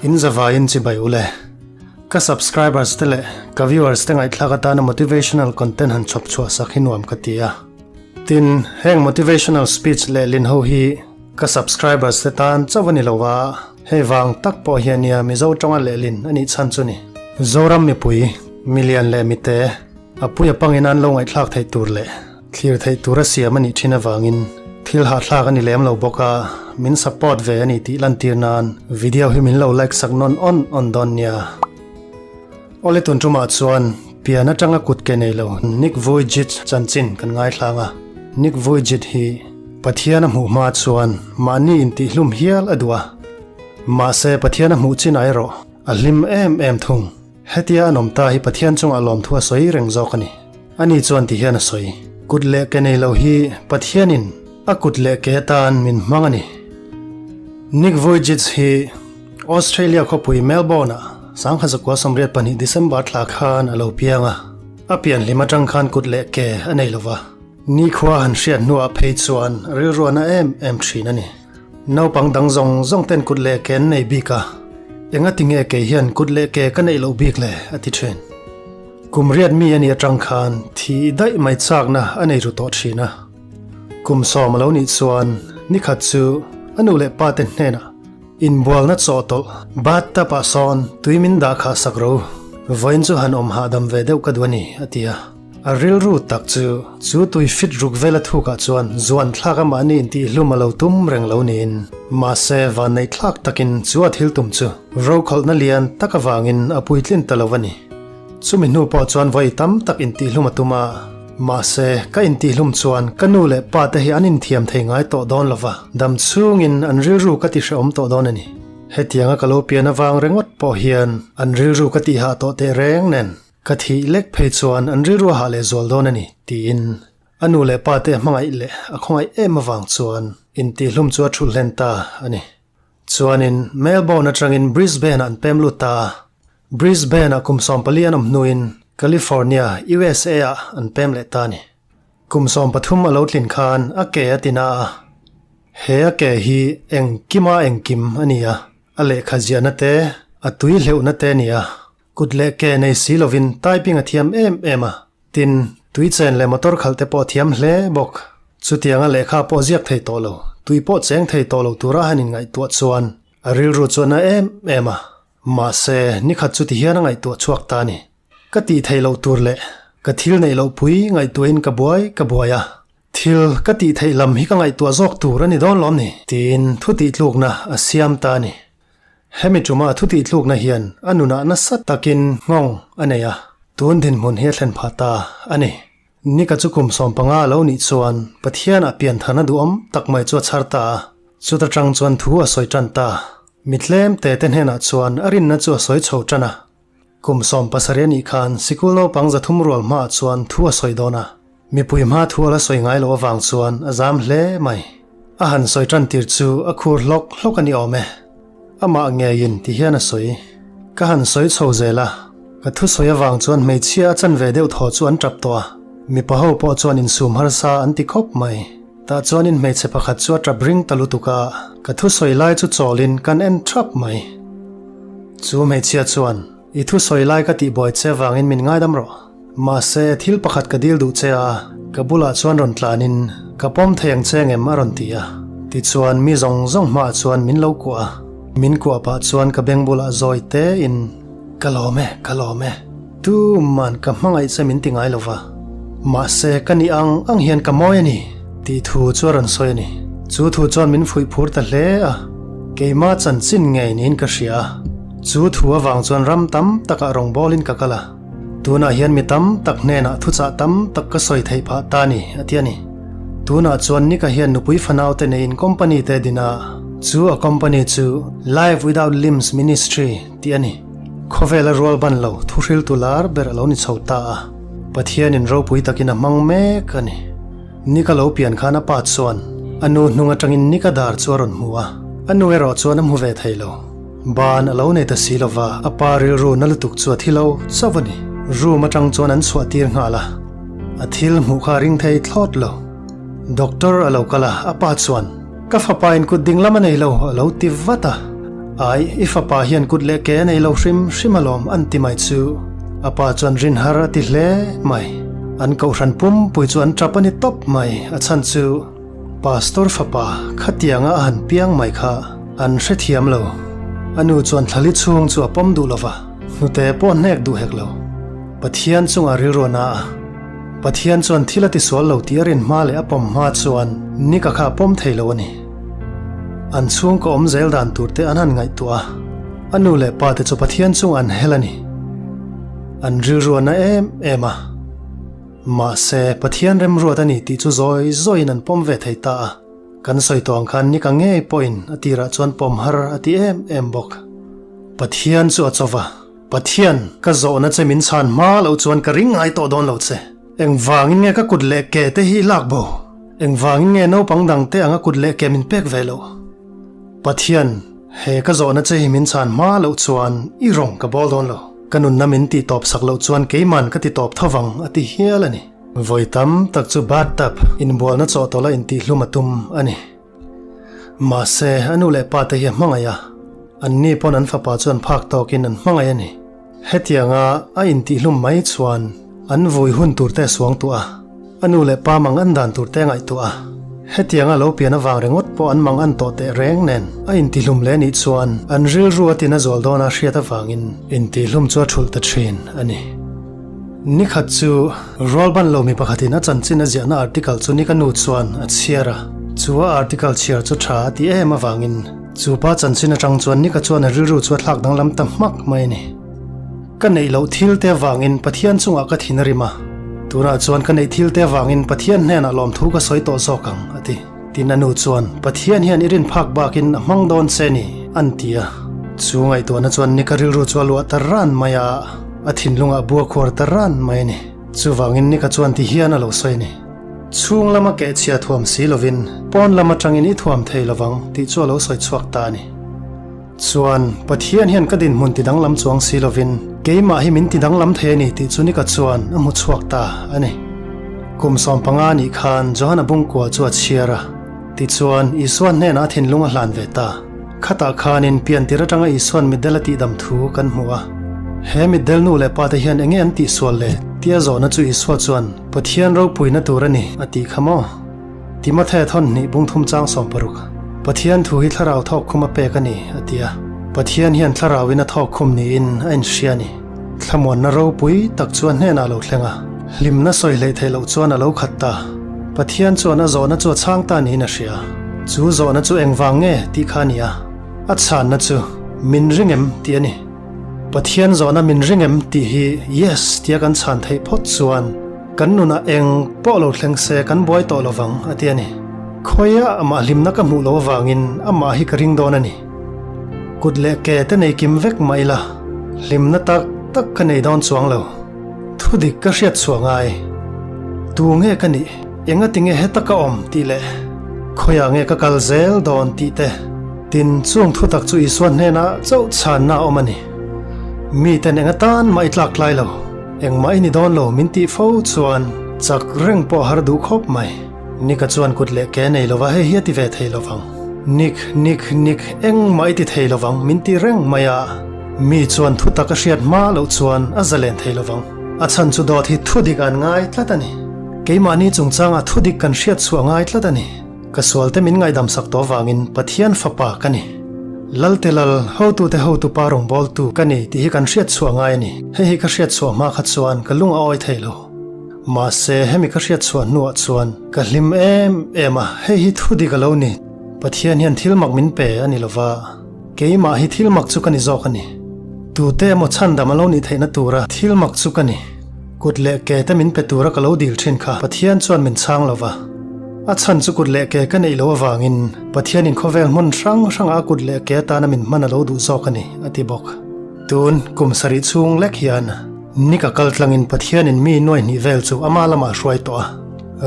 In zavaiin chibai ule. Ka subscribers te leh ka viewers te ngaihthlak atana motivational content han chhawp chhuah sak hi nuam ka ti a. Tin, heng motivational speech leh lin ho hi ka subscribers te tan chauh a ni lo a, hei vang tak pawh hian nia Mizo tawnga lehlin a nih chhan chu ni. Zoram mipui, milian leh mite, a pui a pangin an lo ngaihthlak theih tur leh thlir theih tura siam a nih thin avangin thil hahthlak a ni lem lo bawk a, min support ve a ni tih lantir nan video hi min lo like sak nawn awn awn dawn nia. Awle tun tumah chuan pian atanga kut ke nei lo Nick Vujicic chanchin kan ngaithlang a, Nick Vujicic hi Pathian a hmuh hma chuan mahni intihhlum hial a duh a, mahse Pathian a hmuh chin ah erawh a hlim em em thung. Hetia an awm ta hi Pathian chungah lawmthu a sawi reng zawk a ni. Ani chuan ti hian a sawi, Kut leh ke nei lo hi Pathianin a kut leh ke atan min hmang a ni. Nick Vujicic hi Australia khawpui Melbourne-ah 1982 December thla khan a lo piang a, a pianhlim atang khan kut leh ke a nei lo va. Nikhua han hriat hnuah phei chuan rilruahna em em thin a ni. Naupang dang zawng zawng ten kut leh ke an nei bik a, enga tinge kei hian kut leh ke ka neih loh bik le? a ti thin. Kum riat mi a nih atang khan thi daih mai chakna a nei ru tawh thin a. Kum sawm a lo nih chuan nikhat chu a nu leh pa te hnenah inbualna chawhtawlh bathtub ah sawn tui min dah khah sak ro, vawiin chu han awm hahdam ve deuh ka duh a ni, a ti a. A rilru tak chu chu tui fit ruk vela thukah chuan zuan thlak a mahni intihhlum a lo tum reng lo niin, mahse vanneih thlak takin chu a thil tum chu rokhawlhna lian tak avangin a puitlin ta lo a ni. Chumi hnu pawh chuan vawi tam tak intihhlum a tum a, mahse ka intihhlum chuan ka nu leh pa te hi an inthiam thei ngai tawh dawn lo va, dam chhungin an rilru ka tihrehawm tawh dawn a ni. Hetianga ka lo pian avang ringawt pawh hian an rilru ka tihah tawh tehreng nen. Ka thih lek phei chuan an rilru a hah leh zual dawn a ni, tiin a nu leh pa te a hmangaih leh a khawngaih em avang chuan intihhlum chu a thulh hlen ta a ni. Chuanin Melbourne atangin Brisbane-ah an pem lut ta a, Brisbane-ah kum 14 an awm hnuin California, USA-ah an pem leh ta a ni. Kum 13 a lo tlin khan a ke a ti na a, he a ke hi engkima engkim a ni a, a lehkha ziahna te, a tui hleuhna te a ni a. Kut leh ke nei si lovin typing a thiam em em a, tin, tui chen leh motor khalh te pawh a thiam hle bawk. Chutianga lehkha pawh ziak thei tawh lo, tui pawh cheng thei tawh lo tura han inngaihtuah chuan a rilru chu a na em em a. Mahse, nikhat chu tihian a ngaihtuah chhuak ta a ni. Ka tih theih loh tur leh ka thil neih loh pui ngaihtuahin ka buai ka buai a, thil ka tih theih lam hi ka ngaihtuah zawk tur a ni dawn lawm ni? Tiin thu tihtlukna a siam ta a ni. Hemi ṭuma thu tihtlukna hian a nunah nasa takin nghawng a nei a, tun dinhmun hi a thlen phah ta a ni. Nika chu kum 15 a lo nih chuan Pathianah pianthan a duhawm tak mai chu a chhar ta a, chuta ṭang chuan thu a sawi ṭan ta. Mi tlem te te hnenah chuan a rinna chu a sawi chho ṭan a. Kum 70 a nih khan sikul naupang 300 rual hmaah chuan thu a sawi dawn a, mipui hma thu a la sawi ngai loh avang chuan a zam hle mai. A han sawi tan tir chu a khur hlawk hlawk a ni awm e. Amah ngeiin ti hian a sawi. Ka han sawi chho zel a, ka thu sawi avang chuan hmeichhia a chan ve deuh thaw chu an tap tawh a, mipa ho pawh chuan insum harsa an ti khawp mai. Tah chuanin hmeichhe pakhat chu a tap ring ta lutuk a, ka thusawi lai chu chawlin kan en thap mai. Chu hmeichhia chuan, I thusawi lai ka tihbuai che vangin min ngaidam rawh. Mahse, thil pakhat ka dil duh che a, ka bulah chuan rawn tlanin ka pawm thei ang che ngem a rawn ti a. Tichuan, mi zawng zawng hmaah chuan min lo kuah a, min kuah pah chuan ka beng bulah zawi tein, Ka lawm e, ka lawm e. Tuman ka hmangaih che min ti ngai lo va, mahse ka nih ang ang hian ka mawi a ni, tih thu chu a rawn sawi a ni. Chu thu chuan min fuih phur ta hle a, keima chanchin ngei niin ka hria a. Chu thu avang chuan ram tam takah rawngbawlin ka kal a, tunah hian mi tam tak hnenah thuchah tam tak ka sawi theih phah ta a ni, a ti a ni. Tunah chuan Nika hian nupui fanaute neiin company te din a, chu a company chu Life Without Limbs Ministry tih a ni. Khawvela rual ban lo thuhriltu lar ber a lo ni chho ta a, Pathianin ropui takin a hmang mek a ni. Nika lo pian khan a pa chuan a nu hnung atangin Nika dar chu a rawn hmu a, a nu erawh chuan a hmu ve thei lo. Ban a lo nei ta si lova, a pa rilru na lutuk chu a thi lo chauh a ni. Room atang chuan an chhuah tir nghal a, a thil hmuh kha a ring thei thlawt lo. Doctor a lo kal a, a pa chuan, Ka fapa in kut ding lam a nei lo, a lo ti vat a. Ai, i fapa hian kut leh ke a nei lo hrim hrim alawm an ti mai chu. A pa chuan rin har a ti hle mai. An kohhran pumpui chu an tap a ni tawp mai, a chhan chu Pastor fapa khatianga a han piang mai kha an hrethiam lo. A nu chuan thlali chhung chu a pawm duh lova, hnute pawh hnek duh hek lo. Pathian chungah rilru a na a. Pathian chuan thil a tisual lo tih a rin hma leh a pawm hma chuan Nika kha a pawm thei lo a ni. An chhungkaw awm zel dan tur te an han ngaihtuah a, a nu leh pa te chu Pathian chungah an hel a ni. An rilru a na em em a. Mahse, Pathian remruat a ni tih chu zawi zawiin an pawm ve thei ta a. Kan sawi tawh ang khan Nika ngei pawhin a tirah chuan pawm har a ti em em bawk. Pathian chu a chaw va. Pathian, ka zawhna che min chhan hma loh chuan ka ring ngai tawh dawn lo che. Engvangin nge ka kut leh ke te hi i lak bo? Engvangin nge naupang dang te anga kut leh ke min pek ve loh? Pathian, he ka zawhna che hi min chhan hma loh chuan i rawng ka bawl dawn lo. Ka nunna min tih tawp sak loh chuan keiman ka ti tawp tho vang a ti hial a ni. Vawi tam tak chu bathtub inbualna chawhtawlh a intihhlum a tum a ni. Mahse, a nu leh pa te hi a hmangaih a, anni pawn an fapa chu an phak tawkin an hmangaih a ni. Hetianga a intihhlum mai chuan an vui hun tur te a suang tuah a, a nu leh pa mang an dan tur te a ngaihtuah a. Hetianga lo pian avang ringawt pawh an mang an tawh teh reng nen a intihlum leh nih chuan an rilru a tina zual dawna hriat avangin intihlum chu a thulh ta thin a ni. Nikhat chu Rualban lo mi pakhatin a chanchin a ziahna article chu Nika nu chuan a chhiar a, chu a article chhiar chu tha a ti em avangin chu pa chanchin atang chuan Nika chuan a rilru chu a thlak danglam ta hmak mai a ni. Ka neih loh thil te avangin Pathian chungah ka thin a rim a, tunah chuan ka neih thil te avangin Pathian hnenah lawmthu ka sawi tawh zawk ang, a ti. Tin a nu chuan, Pathian hian i rin phak bakin a hmang dawn che ni, an ti a. Chu ngaihtuahna chuan Nika rilru chu a luah ta ran mai a, a thinlungah bua khuar ta ran mai a ni. Chuvangin Nika chuan ti hian a lo sawi a ni. Chhung lama kehchhia thuam si lovin, pawn lam atangin i thuam thei lovang tih chu a lo sawi chhuak ta a ni. Chuan, Pathian hian ka dinhmun ti danglam chuang si lovin, keimah hi min ti danglam thei a ni tih chu Nika chuan a hmu chhuak ta a ni. Kum 15 nih khan Johana bungkua chu a chhiar a, tichuan Isua hnenah a thinlung a hlan ve ta. Khatah khanin piantir atanga Isua'n mitdel a tihdam thu kan hmu a. He mitdel nu leh pate hian enge an tihsual le? tia zawhna chu Isua chuan, Pathian ropuina tur a ni, a tih kha maw? Timothea thawn hnih bungthum chang 60, Pathian thu hi thlarau thawk khum a pek a ni, a ti a. Pathian hian thlarauin a thawk khum niin a inhria a ni. Thlamuanna ropui tak chu a hnenah a lo thleng a, hlimna sawi hleih theih loh chuan a lo khat ta. Pathian chuan a zawhna chu a chhang ta niin a hria. Chu zawhna chu engvang nge tih kha a ni a, a chhanna chu, Min ring em? tih a ni. Pathian zawhna min ring em tih hi yes tia kan chhan theih phawt chuan kan nunah eng pawh lo thleng se kan buai tawh lovang a ti a ni. Khawiah amah hlimna ka hmuh loh avangin amah hi ka ring dawn a ni. Kut leh ke te nei kim vek mah ila hlimna tak tak ka nei dawn chuang lo. Thudik ka hriat chhuah ngai. Tu nge ka nih? Engati nge heta ka awm tih leh khawiah nge ka kal zel dawn tih te. Tin, chung thutak chu Isua hnenah chauh chhanna a awm a ni. Miten eng atan mah i tlak tlai lo, engmah i ni dawn lo min tih fo chuan chak reng pawh a har duh khawp mai. Nika chuan kut leh ke nei lova hei hi a ti ve thei lovang. Nik, nik, nik, engmah i ti thei lovang min ti reng mai a, mi chuan thutak a hriat hma loh chuan a zalen thei lovang. A chhan chu dawt hi thudik an ngai tlat a ni. Keimahni chungchangah thudik kan hriat chhuah ngai tlat a ni. Ka sualte min ngaihdam sak tawh avangin Pathian fapa ka ni. Lalte lal, hotute hotupa rawngbawltu ka ni tih hi kan hriat chhuah ngai a ni. Hei hi ka hriat chhuah hma kha chuan ka lung a awi thei lo. Mahse, hemi ka hriat chhuah hnuah chuan ka hlim em em a, hei hi thu dik a lo ni. Pathian hian thil mak min pe a ni lova, keimah hi thil mak chu ka ni zawk a ni. Tute emaw chhandam a lo nih theihna tura thil mak chu ka ni. Kut leh ke te min pe tura ka lo dil thin kha Pathian chuan min chhang lo va. A chhan chu kut leh ke ka neih loh avangin Pathianin khawvel hmun hrang hrangah a kut leh ke atana min hman a lo duh zawk a ni, a ti bawk. Tun kum sarih chhung lek hian ni ka kal tlangin Pathianin mi nuai hnih vel chu ama lamah a hruai tawh a,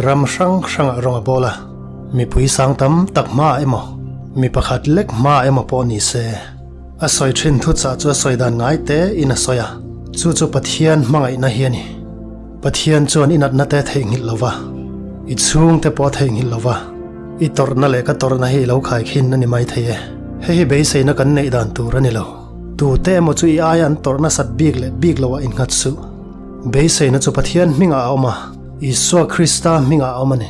ram hrang hrangah rawng a bawl a, mipui sang tam tak hmaah emaw, mi pakhat lek hmaah emaw pawh ni se. A sawi thin thuchah chu a sawi dan ngai te in a sawi a, chu chu Pathian hmangaihna hi a ni. Pathian chuan i natna te theihnghilh lo va, i chhungte pawh a theihnghilh lo va, i tawrhna leh ka tawrhna hi i lo khaikhin a ni mai thei e. Hei hi beiseina kan neih dan tur a ni lo. Tute emaw chu i aia an tawrh nasat bik leh bik loah innghat suh. Beiseina chu Pathian hmingah a awm a, Isua Krista hmingah a awm a ni.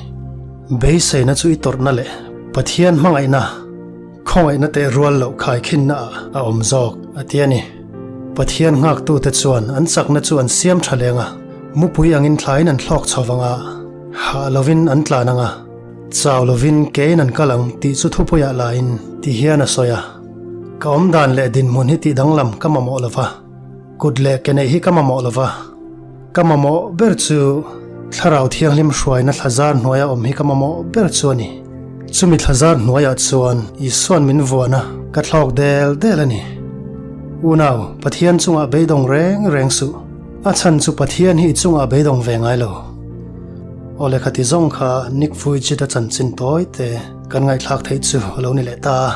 Beiseina chu i tawrhna leh Pathian hmangaihna, khawngaihna teh rual loh khaikhinna ah a awm zawk, a ti a ni. Pathian nghaktute chuan an chakna chu an siam tha leng a, mupui angin thlaiin an thlawk chho vang a, hah lovin an tlan ang a, chau lovin kein an kal ang tih chu thupuiah lain ti hian a sawi a. Ka awmdan leh dinhmun hi tih danglam ka mamawh lo va, kut leh ke neih hi ka mamawh lo va, ka mamawh ber chu Thlarau Thianghlim hruaina thlazar hnuaia awm hi ka mamawh ber chu a ni. Chumi thlazar hnuaiah chuan Isua'n min vuan a, ka thlawk del del a ni. Unau, Pathian chungah beidawng reng reng suh. A chhan chu Pathian hi i chungah beidawng ve ngai lo. Aw lehkha ti zawng kha Nick Vujicic a chanchin tawi te kan ngaihthlak theih chu a lo ni leh ta a.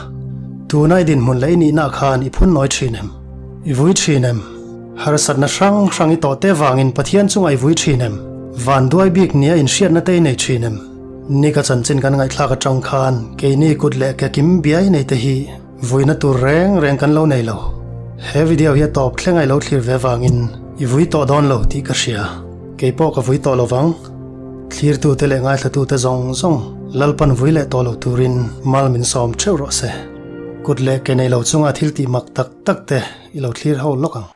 Tuna i dinhmun leh i nihna khan i phun nawi thin em? I vui thin em? Harsatna hrang hrang i tawh te vangin Pathian chungah i vui thin em? Van duai bik nia inhriatna te i nei thin em? Nick a chanchin kan ngaihthlak atang khan keini kut leh ke kim biai nei te hi Vuina tur reng reng kan lo nei lo. He video hi a tawp thleng a i lo thlir ve vangin i vui tawh dawn lo tih ka hria. Kei pawh ka vui tawh lo vang. Thlirtute leh ngaithlatute zawng zawng Lalpan vui leh tawh lo turin mal min sawm theuh rawh se. Kut leh ke nei lo chunga thil tih mak tak tak te i lo thlir ho lawk ang.